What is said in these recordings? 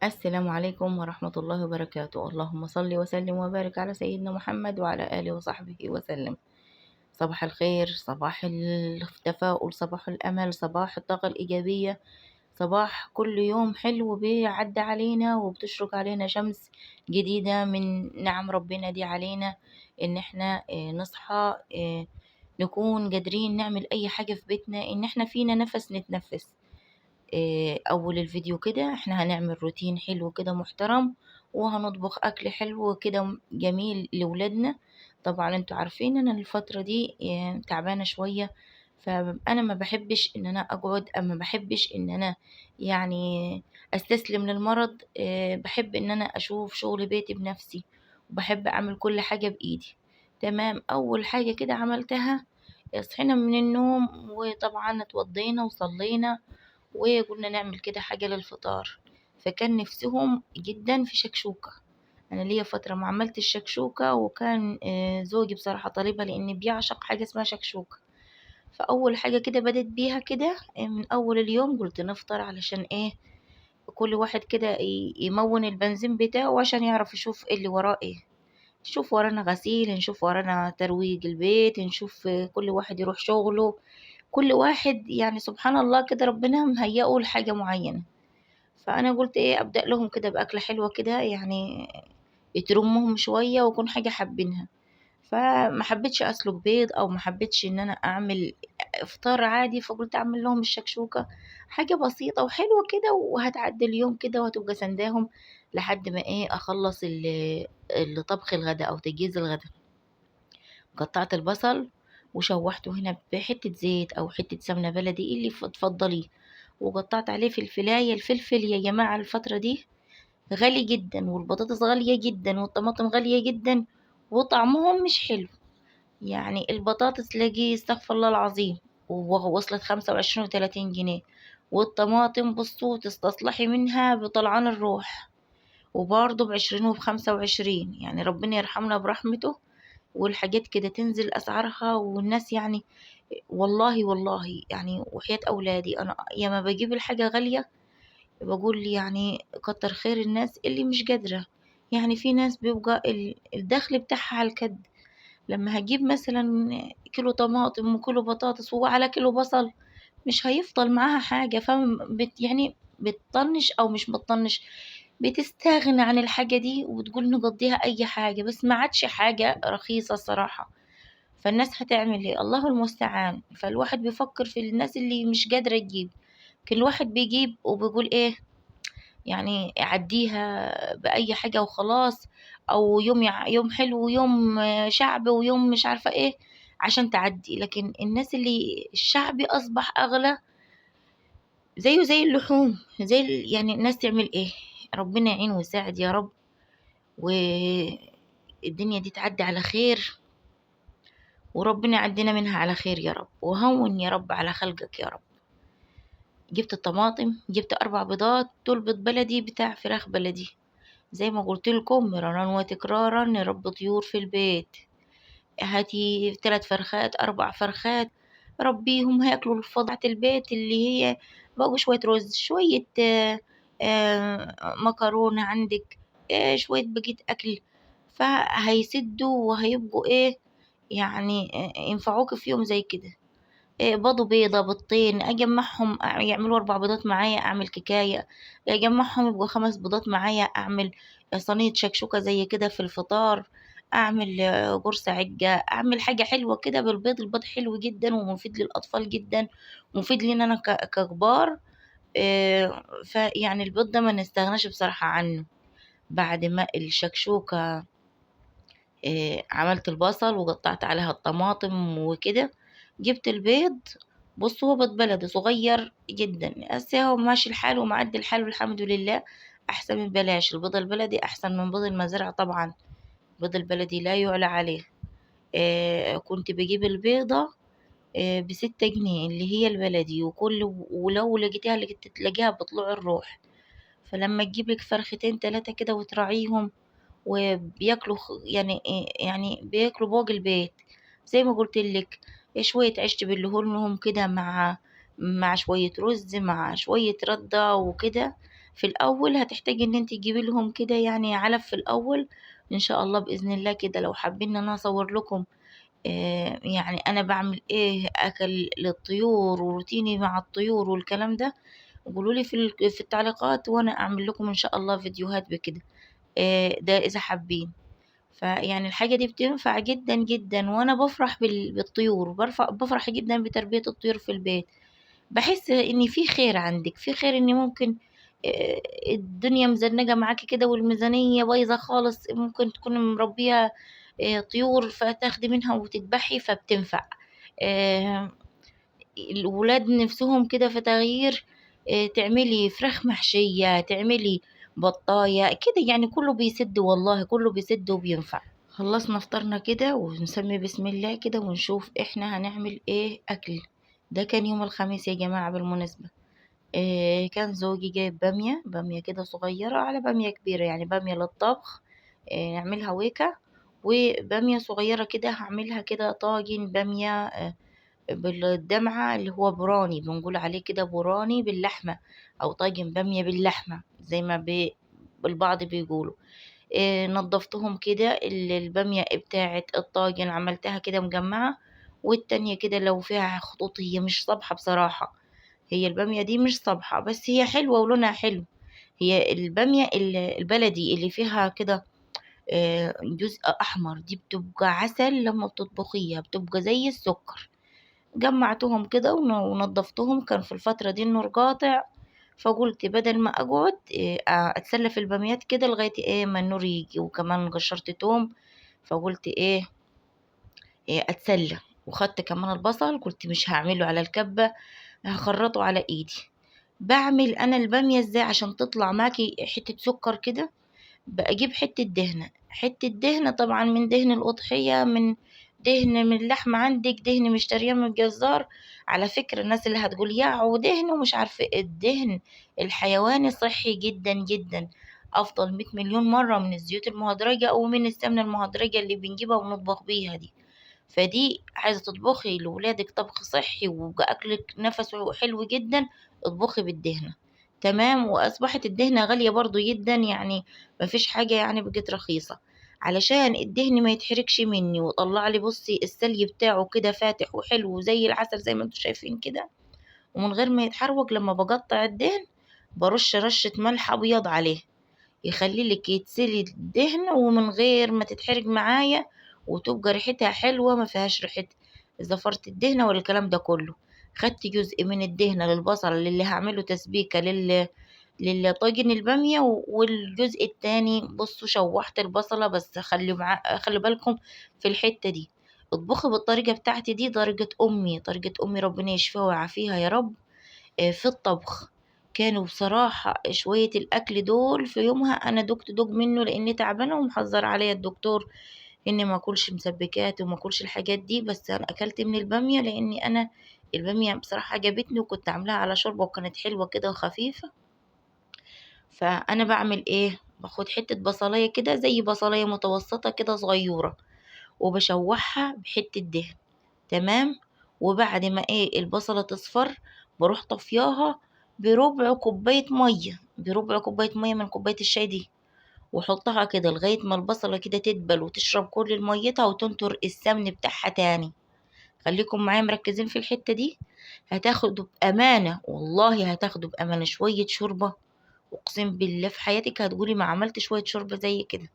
السلام عليكم ورحمة الله وبركاته. اللهم صل وسلم وبارك على سيدنا محمد وعلى آله وصحبه وسلم. صباح الخير، صباح التفاؤل، صباح الأمل، صباح الطاقة الإيجابية، صباح كل يوم حلو بيعدي علينا وبتشرق علينا شمس جديدة من نعم ربنا دي علينا، إن إحنا نصحى، نكون قادرين نعمل أي حاجة في بيتنا، إن إحنا فينا نفس نتنفس. أول الفيديو كده إحنا هنعمل روتين حلو كده محترم، وهنطبخ أكل حلو كده جميل لولادنا. طبعا انتوا عارفين أنا الفترة دي تعبانة شوية، فأنا ما بحبش إن أنا أقعد، أو ما بحبش إن أنا أستسلم للمرض. بحب إن أنا أشوف شغل بيتي بنفسي، وبحب أعمل كل حاجة بإيدي. تمام. أول حاجة كده عملتها، صحينا من النوم وطبعا اتوضينا وصلينا وقلنا نعمل كده حاجة للفطار، فكان نفسهم جدا في شكشوكة. أنا ليا فترة ما عملت الشكشوكة، وكان زوجي بصراحة طالبها لأن بيعشق حاجة اسمها شكشوكة. فأول حاجة كده بدت بيها كده، من أول اليوم قلت نفطر علشان إيه، كل واحد كده يمون البنزين بتاعه عشان يعرف يشوف اللي وراه إيه. نشوف ورانا غسيل، نشوف ورانا ترويج البيت، نشوف كل واحد يروح شغله، كل واحد سبحان الله كده ربنا مهيئه لحاجة معينة. فأنا قلت إيه، أبدأ لهم كده بأكلة حلوة كده، يترمهم شوية ويكون حاجة حابينها. فما حبيتش أسلق بيض، أو ما حبيتش إن أنا أعمل إفطار عادي، فقلت أعمل لهم الشكشوكة، حاجة بسيطة وحلوة كده وهتعدي اليوم كده وهتبقى سنداهم لحد ما إيه أخلص طبخ الغداء أو تجهيز الغداء. قطعت البصل وشوحته هنا بحتة زيت أو حتة سمنة بلدي اللي تفضليه، وقطعت عليه فلفلاية. الفلفل يا جماعة الفترة دي غالي جدا، والبطاطس غالية جدا، والطماطم غالية جدا، وطعمهم مش حلو. البطاطس تلاقيه استغفر الله العظيم ووصلت خمسة وعشرين وتلاتين جنيه، والطماطم بصوا تستصلحي منها بطلعان الروح، وبرضه بعشرين وبخمسة وعشرين. ربنا يرحمنا برحمته، والحاجات كده تنزل أسعارها. والناس والله والله وحياة أولادي أنا يا ما بجيب الحاجة غالية بقول كتر خير الناس اللي مش قادرة. في ناس بيبقى الدخل بتاعها على الكد، لما هجيب مثلا كيلو طماطم وكيلو بطاطس وعلى كيلو بصل مش هيفضل معاها حاجة، بتطنش أو مش بتطنش، بتستغنى عن الحاجة دي وبتقول نقضيها أي حاجة، بس ما عادش حاجة رخيصة الصراحة. فالناس هتعمل إيه؟ الله المستعان. فالواحد بيفكر في الناس اللي مش قادرة تجيب، كل واحد بيجيب وبيقول إيه عديها بأي حاجة وخلاص، أو يوم حلو ويوم شعب ويوم مش عارفة إيه عشان تعدي. لكن الناس اللي الشعبي أصبح أغلى زيه زي اللحوم، زي الناس تعمل إيه؟ ربنا يعين ويساعد يا رب، والدنيا دي تعدي على خير، وربنا يعدينا منها على خير يا رب، وهون يا رب على خلقك يا رب. جبت الطماطم، جبت 4 بيضات، دول بيض بلدي بتاع فراخ بلدي زي ما قلت لكم مرارا وتكرارا، نربي طيور في البيت. هاتي 3 فرخات 4 فرخات ربيهم، هياكلوا الفضلة البيت اللي هي بقوا شوية رز، شوية، مكرونة عندك، شوية بقية أكل، فهيسدوا وهيبقوا إيه ينفعوك في يوم زي كده. بيضوا بيضة بيضتين، أجمعهم، يعملوا 4 بيضات معايا أعمل كيكاية، أجمعهم يبقوا 5 بيضات معايا أعمل صينية شكشوكة زي كده في الفطار، أعمل قرص عجة، أعمل حاجة حلوة كده بالبيض. البيض حلو جدا ومفيد للأطفال جدا، ومفيد لنا أنا ككبار. فيعني البيض ده ما نستغناش بصراحة عنه. بعد ما الشكشوكة، عملت البصل وقطعت عليها الطماطم وكده، جبت البيض. بصوا هو بيض بلدي صغير جدا، بس هو ماشي الحال ومعدي الحال والحمد لله، احسن من بلاش. البيض البلدي احسن من بيض المزرعة طبعا، البيض البلدي لا يعلى عليه. كنت بجيب البيضة، ب6 جنيه اللي هي البلدي، ولو لقيتيها لقيت تلاقيها بطلوع الروح. فلما تجيب لك فرختين 3 كده وتراعيهم وبياكلوا بياكلوا بوج البيت زي ما قلت لك، شوية عيش تبلهولهم كده مع شوية رز مع شوية ردة وكده، في الأول هتحتاجي إن انت تجيبي لهم كده يعني علف في الأول. إن شاء الله بإذن الله كده لو حابين إن أنا أصور لكم يعني أنا بعمل إيه أكل للطيور وروتيني مع الطيور والكلام ده، قولوا لي في التعليقات وأنا أعمل لكم إن شاء الله فيديوهات بكده، ده إذا حابين. فيعني الحاجة دي بتنفع جدا جدا، وأنا بفرح بالطيور، بفرح جدا بتربية الطيور في البيت. بحس إن في خير عندك، في خير إن ممكن الدنيا مزنجة معاكي كده والميزانية بايظة خالص، ممكن تكوني مربية طيور فتاخدي منها وتذبحي فبتنفع. الولاد نفسهم كده في تغيير، تعملي فراخ محشية، تعملي بطاية كده، يعني كله بيسد والله، كله بيسد وبينفع. خلصنا فطرنا كده ونسمي بسم الله كده ونشوف احنا هنعمل ايه اكل. ده كان يوم الخميس يا جماعة بالمناسبة. كان زوجي جايب بامية، بامية كده صغيرة على بامية كبيرة، يعني بامية للطبخ، نعملها ويكا، وبامية صغيرة كده هعملها كده طاجن بامية، بالدمعة اللي هو براني، بنقول عليه كده براني باللحمة أو طاجن بامية باللحمة زي ما البعض بيقولوا. نظفتهم كده، البامية بتاعة الطاجن عملتها كده مجمعة، والتانية كده لو فيها خطوط، هي مش صبحة بصراحة، هي البامية دي مش صبحة بس هي حلوة ولونها حلو. هي البامية البلدي اللي فيها كده، جزء أحمر، دي بتبقى عسل لما بتطبخيها، بتبقى زي السكر. جمعتهم كده ونظفتهم. كان في الفترة دي النور قاطع، فقلت بدل ما أقعد، أتسلى في الباميات كده لغاية ما النور يجي، وكمان قشرت توم، فقلت أتسلى. وخدت كمان البصل، قلت مش هعمله على الكبة، هخرطه على إيدي. بعمل أنا البامية إزاي عشان تطلع معاكي حتة سكر كده؟ بجيب حتة دهنة، حتة دهنة طبعا من دهن الأضحية، من دهن من اللحمة عندك، دهن مشترياه من الجزار. على فكرة الناس اللي هتقول يا ودهن ومش عارفة إيه، الدهن الحيواني صحي جدا جدا، أفضل 100 مليون مرة من الزيوت المهدرجة أو من السمنة المهدرجة اللي بنجيبها ونطبخ بيها دي. فدي عايزة تطبخي لولادك طبخ صحي وأكلك نفسه حلو جدا، اطبخي بالدهنة. تمام. وأصبحت الدهنة غالية برضو جدا، يعني مفيش حاجة بقت رخيصة، علشان الدهن ما يتحركش مني وطلع لي بصي السلي بتاعه كده فاتح وحلو وزي العسل زي ما انتم شايفين كده، ومن غير ما يتحروق. لما بقطع الدهن برش رشة ملح أبيض عليه، يخلي لك يتسلي الدهن ومن غير ما تتحرق معايا، وتبقى ريحتها حلوة ما فيهاش ريحة زفرة الدهنة ولا الكلام ده كله. خدت جزء من الدهنة للبصل اللي هعمله تسبيكة للطاجن البامية، والجزء التاني بصوا شوحت البصلة، بس خلوا بالكم في الحتة دي، اطبخي بالطريقة بتاعتي دي، طريقة أمي، طريقة أمي ربنا يشفيها ويعافيها يا رب. في الطبخ كانوا بصراحة شوية الأكل دول في يومها أنا دقت دوق منه، لأني تعبانة ومحذر عليا الدكتور إني ما أكلش مسبكات وما أكلش الحاجات دي، بس أنا أكلت من البامية لأني أنا البامية بصراحة عجبتني، وكنت عاملاها على شوربة وكانت حلوة كده وخفيفة. فأنا بعمل إيه؟ باخد حتة بصلاية كده زي بصلاية متوسطة كده صغيرة، وبشوحها بحتة دهن. تمام. وبعد ما البصلة تصفر بروح طفياها بربع كوباية مية، بربع كوباية مية من كوباية الشاي دي، وحطها كده لغاية ما البصلة كده تدبل وتشرب كل ميتها وتنطر السمن بتاعها تاني. خليكم معايا مركزين في الحتة دي، هتاخدوا بأمانة والله، هتاخدوا بأمانة شوية شوربة، أقسم بالله في حياتك هتقولي ما عملت شوية شوربة زي كده.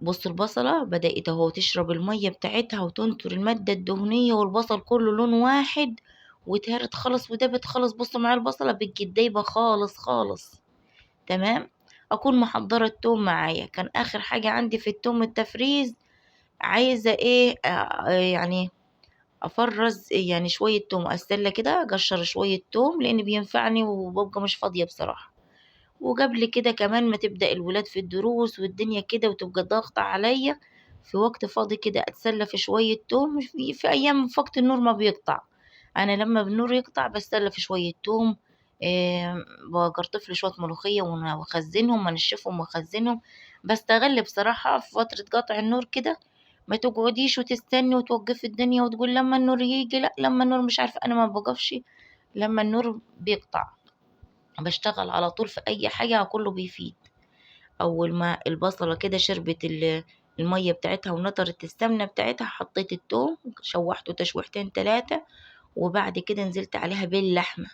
بصوا البصلة بدأت اهو تشرب المية بتاعتها وتنطر المادة الدهنية، والبصل كله لون واحد واتهرت خالص ودابت خالص. بصوا معايا البصلة بتجي دايبة خالص خالص. تمام. أكون محضرة التوم معايا، كان آخر حاجة عندي في التوم التفريز، عايزة إيه، أفرز شوية توم، أستنى كده أقشر شوية توم لأن بينفعني وببقى مش فاضية بصراحة. وقبل كده كمان ما تبدأ الولاد في الدروس والدنيا كده وتبقى ضاغطة عليا، في وقت فاضي كده أتسلى في شوية توم، في أيام في وقت النور ما بيقطع، أنا لما النور يقطع بستلف في شوية توم، بقرطف لي شوية ملوخية وأخزنهم، أنشفهم وأخزنهم. بستغل بصراحة في فترة قطع النور كده، ما تقعديش وتستني وتوقفي الدنيا وتقول لما النور يجي، لا لما النور مش عارفة، أنا ما بوقفش لما النور بيقطع، بشتغل على طول في اي حاجة كله بيفيد. اول ما البصلة كده شربت المية بتاعتها ونطرت السمنة بتاعتها، حطيت التوم، شوحته تشويحتين 3، وبعد كده نزلت عليها باللحمة.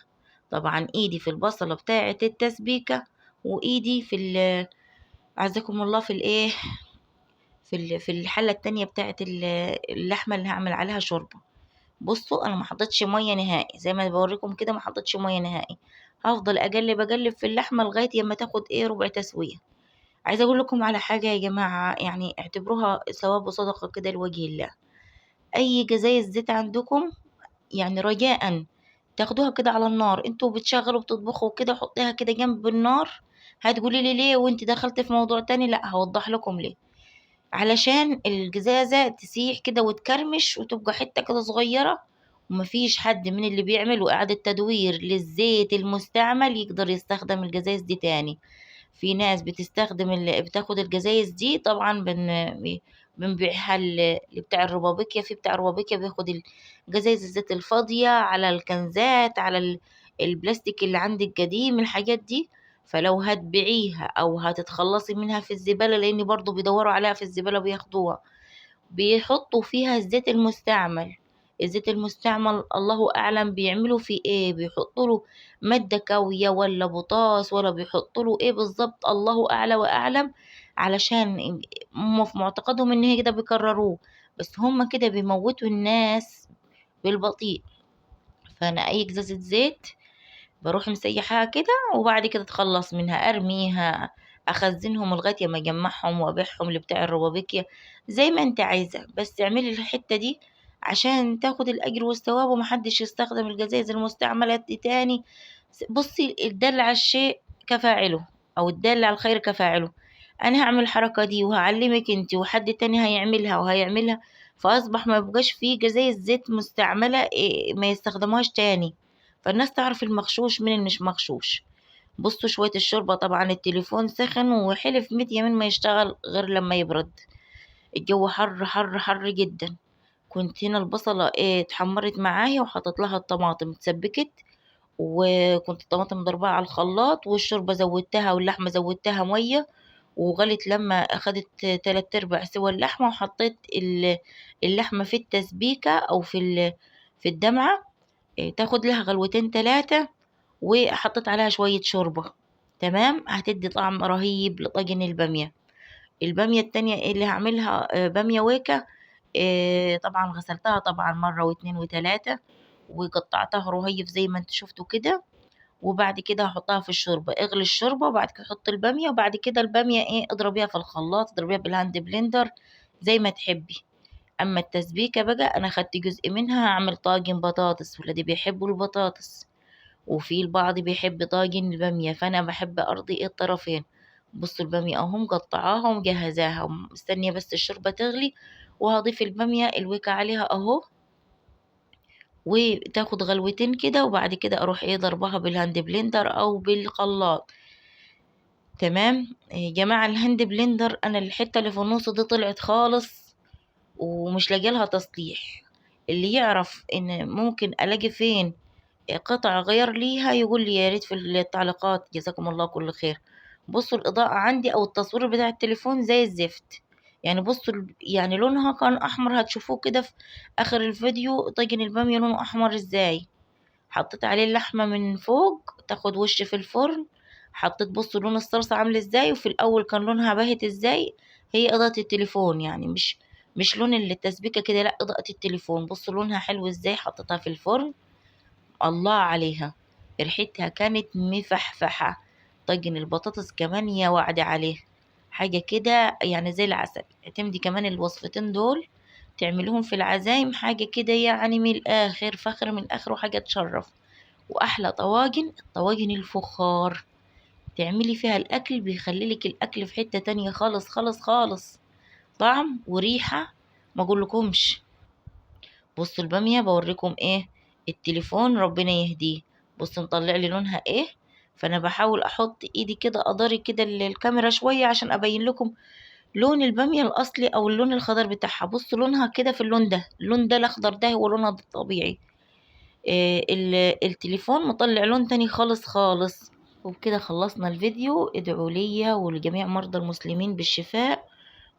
طبعا ايدي في البصلة بتاعة التسبيكة، وايدي في عزكم الله في الايه، في الحلة التانية بتاعة اللحمة اللي هعمل عليها شوربة. بصوا انا ما حطيتش مية نهائي، زي ما بوريكم كده ما حطيتش مية نهائي. هفضل اقلب اقلب في اللحمة لغاية اما تاخد ايه ربع تسوية. عايزة اقول لكم على حاجة يا جماعة، اعتبروها ثواب وصدقة كده لوجه الله. اي جزايز زيت عندكم رجاء تاخدوها كده على النار، انتوا بتشغلوا بتطبخوا كده، حطيها كده جنب النار. هتقولي لي ليه وانت دخلت في موضوع تاني؟ لا هوضح لكم ليه. علشان الجزازة تسيح كده وتكرمش وتبقى حتة كده صغيرة، ومفيش حد من اللي بيعملوا إعادة تدوير للزيت المستعمل يقدر يستخدم الجزايز دي تاني. في ناس بتاخد الجزايز دي طبعا بنبيعها لبتاع الربابيكيا، في بتاع الربابيكيا بياخد جزايز الزيت الفاضية على الكنزات على البلاستيك اللي عندك قديم، الحاجات دي. فلو هتبيعيها او هتتخلصي منها في الزبالة، لان برضو بيدوروا عليها في الزبالة بياخدوها، بيحطوا فيها الزيت المستعمل. الزيت المستعمل الله اعلم بيعملوا فيه ايه، بيحطوا له مادة كاوية ولا بوتاص ولا بيحطوا له ايه بالظبط، الله اعلى واعلم. علشان هم في معتقدهم ان هي كده بيكرروه، بس هم كده بيموتوا الناس بالبطيء. فانا اي جزازة زيت بروح مسيحاها كده، وبعد كده اتخلص منها، ارميها، اخزنهم لغايه ما اجمعهم وابيعهم لبتاع الربابيكيا زي ما انت عايزه. بس اعملي الحته دي عشان تاخد الاجر والثواب، ومحدش يستخدم الجزايز المستعمله دي تاني. بصي الدال على الشيء كفاعله، او الدال على الخير كفاعله. انا هعمل الحركه دي وهعلمك انت، وحد تاني هيعملها وهيعملها، فاصبح ما يبقاش فيه جزايز زيت مستعمله ما يستخدموهاش تاني، فالناس تعرف المغشوش من المش مغشوش. بصوا شوية الشوربة، طبعا التليفون سخن وحلف 100 يمين ما يشتغل غير لما يبرد. الجو حر حر حر جدا. كنت هنا البصلة اتحمرت معايا، وحطيت لها الطماطم اتسبكت، وكنت الطماطم ضربها على الخلاط، والشوربة زودتها واللحمة زودتها مية، وغلت لما اخدت 3/4 سوى اللحمة، وحطيت اللحمة في التسبيكة او في الدمعة، تاخد لها غلوتين 3، وحطيت عليها شوية شوربة. تمام، هتدي طعم رهيب لطاجن البامية. البامية التانية اللي هعملها، بامية ويكا، طبعا غسلتها طبعا مرة واتنين وتلاتة، وقطعتها رهيف زي ما انتوا شفتوا كده، وبعد كده هحطها في الشوربة. اغلي الشوربة وبعد كده حط البامية، وبعد كده البامية اضربيها في الخلاط، اضربيها بال hand blender زي ما تحبي. اما التسبيكة بقى انا خدت جزء منها هعمل طاجن بطاطس، ولادي بيحبوا البطاطس، وفي البعض بيحب طاجن البامية، فانا بحب ارضي الطرفين. بصوا البامية اهو مقطعاها ومجهزاها، مستنية بس الشوربة تغلي، وهضيف البامية الويكة عليها اهو، وتاخد غلوتين كده، وبعد كده اروح ضربها بال hand blender او بالخلاط. تمام يا جماعة، ال hand blender انا الحتة اللي في النص دي طلعت خالص ومش لاقي لها تصليح. اللي يعرف ان ممكن الاقي فين قطع غير ليها يقول لي يا ريت في التعليقات، جزاكم الله كل خير. بصوا الاضاءة عندي او التصوير بتاع التليفون زي الزفت، بصوا لونها كان احمر، هتشوفوه كده في اخر الفيديو طاجن البامية لونه احمر ازاي. حطيت عليه اللحمة من فوق تاخد وش في الفرن، حطيت بصوا لون الصلصة عامل ازاي، وفي الاول كان لونها باهت ازاي، هي اضاءة التليفون مش لون التسبيكة كده، لا اضاءة التليفون. بصوا لونها حلو ازاي، حطيتها في الفرن، الله عليها، ريحتها كانت مفحفحة. طاجن البطاطس كمان يا وعد عليه، حاجة كده زي العسل. اعتمدي كمان الوصفتين دول تعملوهم في العزايم، حاجة كده من الآخر، فخر من الآخر، وحاجة تشرف. وأحلى طواجن الطواجن الفخار، تعملي فيها الأكل بيخليلك الأكل في حتة تانية خالص خالص خالص، طعم وريحة ما أقولكمش. بصوا البامية بوريكم إيه التليفون ربنا يهديه، بصوا مطلع لي لونها إيه. فأنا بحاول أحط إيدي كده أضاري كده للكاميرا شوية عشان أبين لكم لون البامية الأصلي أو اللون الخضر بتاعها. بصوا لونها كده في اللون ده، اللون ده الأخضر ده هو لونها الطبيعي. التليفون مطلع لون تاني خالص خالص. وبكده خلصنا الفيديو. ادعوا ليا ولجميع مرضى المسلمين بالشفاء،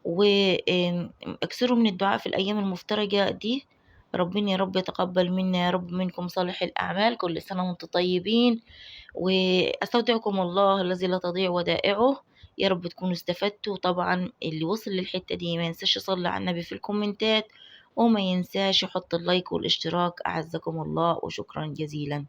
واكثروا من الدعاء في الأيام المفترجة دي. ربنا يا رب يتقبل منا يا رب منكم صالح الأعمال. كل سنة وانتم طيبين، وأستودعكم الله الذي لا تضيع ودائعه. يا رب تكونوا استفدتوا. طبعا اللي وصل للحتة دي ما ينساش يصلي على النبي في الكومنتات، وما ينساش يحط ال like والاشتراك. أعزكم الله وشكرا جزيلا.